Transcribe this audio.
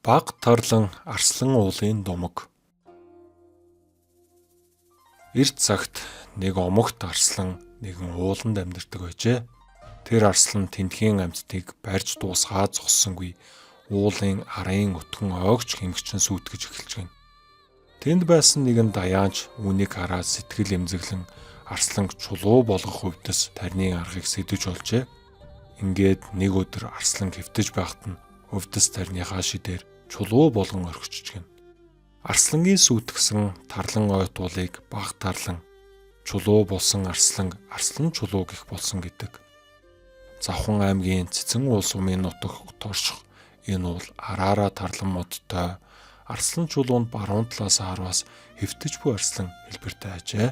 Баг тарлан Арслан уулын домог. Эрт цагт нэг омогт арслан нэгэн ууланд амьдардаг байжээ. Тэр арслан тэндхийн амьтдыг барьж дуусгаад зогссонгүй уулын арын өтгөн ойгч хэмгчин сүйтгэж эхэлж гэнэ. Тэнд байсан нэгэн даяанч үүнийг хараад сэтгэл эмзэглэн арсланг чулуу болгох хувьдас тарны аргыг сэдэж олжээ. Ингээд нэг өдөр арслан хэвтэж байхад нь хувьдас тарныхаа шидээр чулуу болгон орхичж гэнэ. Арслангийн сүйтгэсэн тарлан ойт уулыг баг тарлан чулуу болсон арслан арслан чулуу гэх болсон гэдэг. Завхан аймгийн Цэцэн уул сумын нутагт торших энэ уул араараа тарлан модтой, арслан чулуунд баруун талаас харвас хэвтэж буй арслан хэлбэртэй ажээ.